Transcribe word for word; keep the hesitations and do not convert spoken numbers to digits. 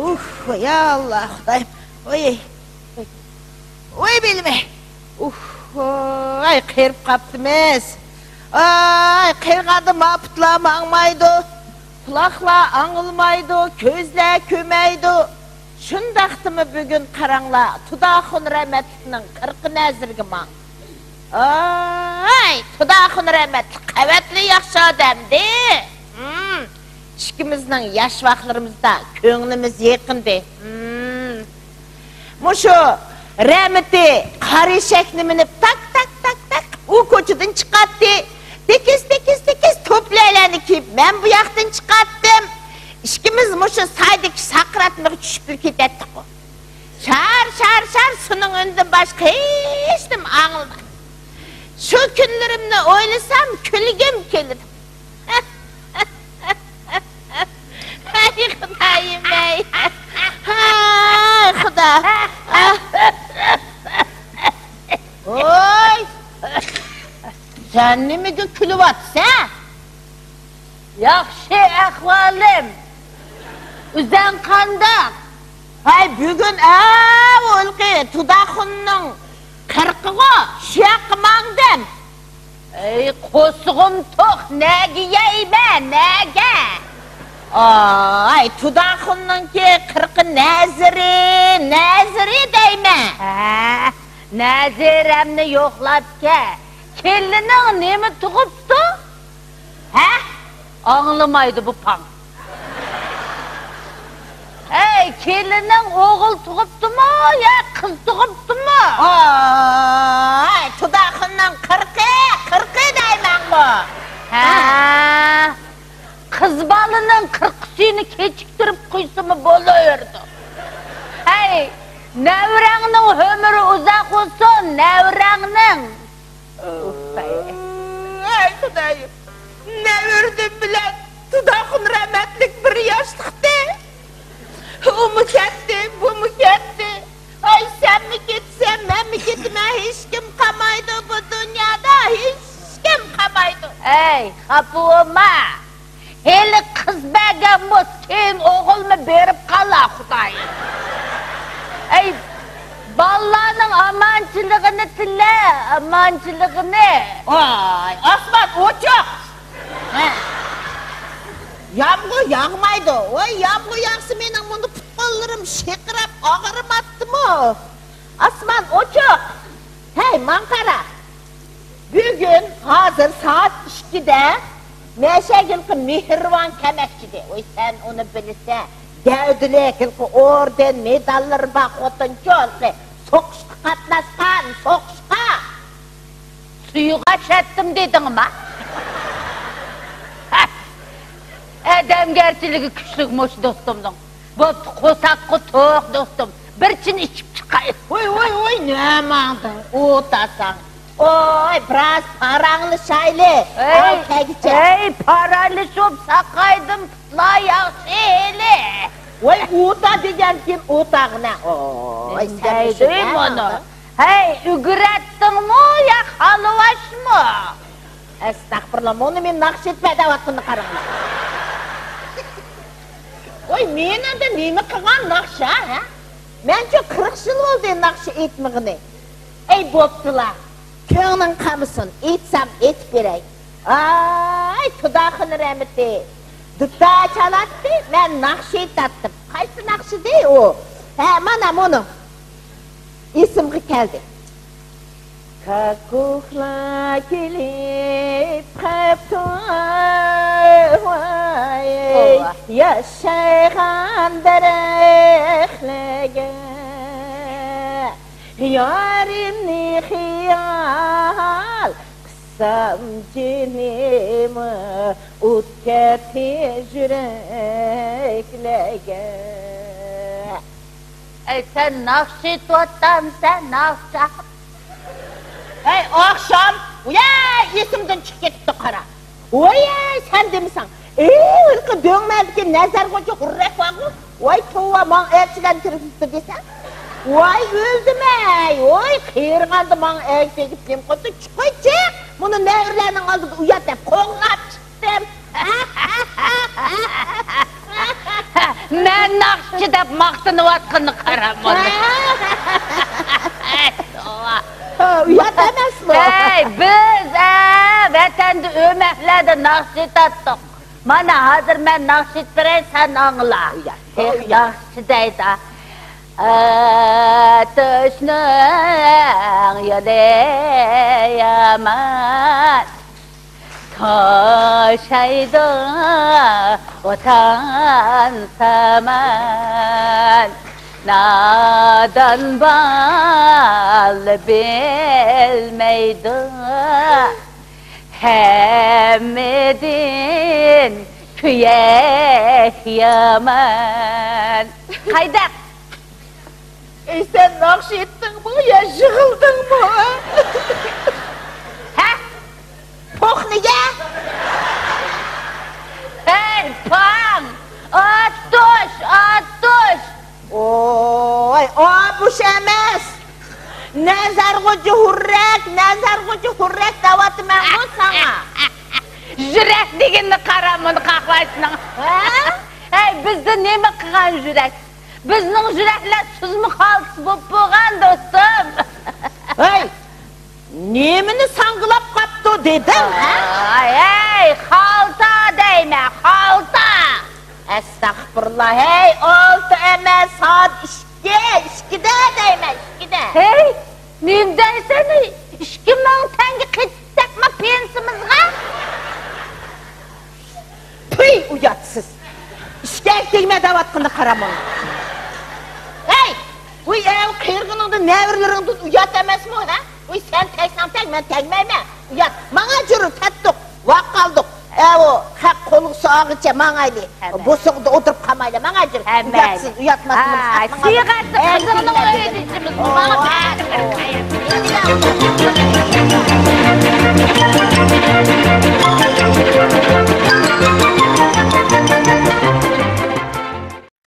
ئۇھ، يا ئاللا، خۇدايىم. ۋوي. ۋوي بېلىمنى. ئۇھ، ۋاي، قېرىپ قاپتىمىز. ئاي، قېرىغاندا ما پۇتلار ماڭمايدۇ، قۇلاقلار ئاڭلىمايدۇ، كۆزلەر كۆرمەيدۇ. شۇنداقتىمۇ بۈگۈن قاراڭلار، تۇداخۇن رەھمەتلىكنىڭ قىرىقى نەزىرىگە ماڭ. ئاي، تۇداخۇن رەھمەتلىك قەۋەتلىك ياخشى ئادەمدى. ھىم، ئىككىمىزنىڭ ياش ۋاقىتلىرىمىزدا كۆڭلىمىز يېقىندى. ھىم. مۇشۇ رەھمىتى قارا ئېشەكنى مىنىپ، تاك، تاك، تاك، تاك، ئۇ كوچىدىن چىقاتتى. تېكىز، تېكىز، تېكىز توپ لەيلەنى كىيىپ، مەن بۇ ياقتىن چىقاتتىم. ئىككىمىز مۇشۇ سايدىكى ساقىراتمىغا چۈشۈپلا كېتەتتۇققۇ. شار، شار، شار، سۇنىڭ ئۈنىدىن باشقا ھېچنېمە ئاڭلىمىدىم. شۇ كۈنلىرىمنى ئويلىسام، كۈلگۈم كېلىدۇ. ھەي، خۇدايىم، ھەي. ھەي، خۇدا. ۋوي! سەن نېمىگە كۈلۈۋاتىسەن؟ ياخشى ئەھۋالىم. ئۆزۈڭ قانداق؟ ھەي، بۈگۈن ئەۋۋەلقى تۇداخۇننىڭ قىرىقىغۇ، شۇ ياققا ماڭدىم. ئەي، قورسىقىم توق، نەگە يەيمەن، نەگە؟ ئاي، تۇداخۇننىڭكى قىرىقى نەزىرى، نەزىرى دەيمەن. ھە، نەزىرەمنى يوقلاپ كەل. كېلىنىڭ نېمە تۇغۇپتۇ؟ ھە؟ ئاڭلىمايدۇ بۇ پاڭ. ھەي، كېلىنىڭ ئوغۇل تۇغۇپتىمۇ يا قىز تۇغۇپتىمۇ؟ ئاي، تۇداخۇننىڭ قىرىقى، قىرىقى دەيمەنغۇ. ھە، قىز بالىنىڭ قىرىقى سېنى كېچىكتۈرۈپ قويسىمۇ بولۇۋېرىدۇ. ھەي، نەۋرەڭنىڭ ئۆمرى ئۇزاق بولسۇن، نەۋرەڭنىڭ. ئۇپپەي. ئەي خۇدايىم، نەۋرىدىم بىلەن تۇداخۇن رەھمەتلىك بىر ياشلىقتى. ئۇمۇ كەتتى، بۇمۇ كەتتى. ئاي، سەنمۇ كېتىسەن، مەنمۇ كېتىمەن، ھېچكىم قالمايدۇ بۇ دۇنيادا، ھېچكىم قالمايدۇ. ئەي، خاپا بولما. ھېلى قىز بەرگەن بولسا، كېيىن ئوغۇلمۇ بېرىپ قالار، خۇدايىم. ئەي، بالىلارنىڭ ئامانچىلىقىنى تىلە، ئامانچىلىقىنى. ۋاي، ئاسمان ئوچۇق. ھە. يامغۇر ياغمايدۇ. ۋاي، يامغۇر ياغسا، مېنىڭ مۇندا پۇت-قوللىرىم شېقىراپ ئاغرىماتتىمۇ؟ ئاسمان ئوچۇق. ھەي، ماڭا قارا. بۈگۈن ھازىر سائەت ئىككىدە مەشەگىلقى مېھرىۋان كەلمەكچىدى. ۋوي، سەن ئۇنى بىلىسەن. گەۋدىلىك، ھېلىقى ئوردېن، مېداللىرى بار خوتۇنچۇ، ھېلىقى سوقۇشقا قاتناشقان، سوقۇشقا. سۇيىغا چۈشەتتىم دېدىڭما؟ ئادەمگەرچىلىكى كۈچلۈك مۇشۇ دوستۇمنىڭ. بوپتۇ، قورساققا توق، دوستۇم. بىر چىن ئىچىپ چىقاي. ۋوي، ۋوي، ۋوي، نېمە ماڭدىڭ؟ ئولتۇرساڭ. ۋوي، بىراز پاراڭلىشايلى. ھەي، ئاۋۇ كەلگۈچە. ھەي، پاراڭلىشىپ ساقايدىم، پۇتلار ياخشى ھېلى. ۋوي، ئولتۇر دېگەنكىن ئولتۇرغىنە. ۋوي، سەن مۇشۇ نېمە ماڭدىڭ؟ ھەي، ئۆگرەتتىڭمۇ يا خالىۋاشمۇ؟ ئەستەغپۇرۇللا، مۇنى مېنى ناخشا ئېيتىپ ھەدەۋاتقىنىنى قاراڭلار. ۋوي، مېنىڭدە نېمە قىلغان ناخشا، ھە؟ مەنچۇ قىرىق يىل بولدى ناخشا ئېيتمىغىنى. ئەي، بوپتۇلا. كۆڭلۈڭ قالمىسۇن، ئېيتسام ئېيتىپ بېرەي. ئاي، تۇداخۇن رەھمىتى دۇتار چالاتتى، مەن ناخشا ئېيتاتتىم. قايسى ناخشىدى ئۇ؟ ھە، مانا مۇنۇ. ئېسىمگە كەلدى. كاككۇكلار كېلىپ قاپتۇ، ۋاي، توۋا. ياشايدىغان دەرەخلەرگە يارىمنى خىيال قىلسام، جېنىم ئوت كەتتى يۈرەكلەرگە. ئەي، سەن ناخشا ئېيتىۋاتامسەن، ناخشا؟ ھەي، ئاخشام، ۋوي، ئېسىمدىن چىقىپ كېتىپتۇ، قارا. ۋوي، سەن دېمىسەڭ. ئېي، ھېلىقى دۆڭمەندىكى نەزەر خوجا خۇررەك بارغۇ. ۋاي، توۋا، ماڭا ئەلچىلەرنى كىرگۈزۈپتۇ دېسە. ۋاي، ئۆلدۈم ئەي. ۋوي، قېرىغاندا ماڭا ئەگىپ-ئەگىپ نېمە قىلدى؟ چىقاي، چىق. مۇنى نەۋرىلەرنىڭ ئالدىدا ئۇيات دەپ قوغلاپ چىقتىم. مەن ناخشىچى دەپ ماختىنىۋاتقىنىنى قارا مانا. ھە، ئۇيات ئەمەسمۇ؟ ھەي، بىز، ئە، ۋەتەندە ئۆمەكلەردە ناخشا ئېيتاتتۇق. مانا ھازىر مەن ناخشا ئېيتىپ بېرەي، سەن ئاڭلا. ئۇيات، تېخى ئۇيات. ناخشىچى دەيدۇ. ئاتۇشنىڭ يولى يامان، توشايدۇ ۋاتان سامان. نادان بالا بىلمەيدۇ، ھەممىدىن كۆيەك يامان. قايداق؟ ئەي، سەن ناخشا ئېيتتىڭمۇ يا يىغلىدىڭمۇ؟ ھە؟ پوخ نېگە؟ ھەي، پاڭ! ئاتۇش، ئاتۇش! ئوي، ئابۇش ئەمەس! نەزەرغوجا ھۇررەك، نەزەرغوجا ھۇررەك دەۋاتىمەنغۇ ساڭا! يۈرەك دېگىنىنى قارا، مۇنى قاقلايسىنىڭ. ھە؟ ھەي، بىزدە نېمە قىلغان يۈرەك؟ بىزنىڭ يۈرەكلەر سۈزمە خالتىسى بولۇپ بولغان، دوستۇم. ھەي، نېمىنى ساڭگىلاپ قاپتۇ دېدىڭ، ھە؟ ئاي، ھەي، خالتا دەيمەن، خالتا. ئەستەغپۇرۇللا، ھەي، ئالتە ئەمەس، سائەت ئىككى، ئىككىدە دەيمەن، ئىككىدە. ھەي، نېمە دەيسەن، ئىككى مىڭ تەڭگە قېتىپ تەقمە پېنسىمىزغا؟ پۇي، ئۇياتسىز. ئىشكەنجە تېگىمە دەۋاتقىنىنى قارا ماڭا. ھەي! ۋۇي، ئەۋ قېرىغىنىڭدىن، نەۋرىلىرىڭدىن ئۇيات ئەمەسمۇ، ھە؟ ۋۇي، سەن تەگسەڭ تەگ، مەن تەگمەيمەن. ئۇيات. ماڭا جۈرۈ، تەتتۇق. ۋاق قالدۇق. ئەۋۇ، خەق قولىغا سالغىچە ماڭايلى. بوسۇغىدا ئولتۇرۇپ قالمايلى. ماڭا جۈرۈ. ئۇياتسىز، ئۇياتماسمىز. ھە، سىيغەتتە قىزىڭنىڭ ئۆيىدە ئىچىمىز. ماڭا.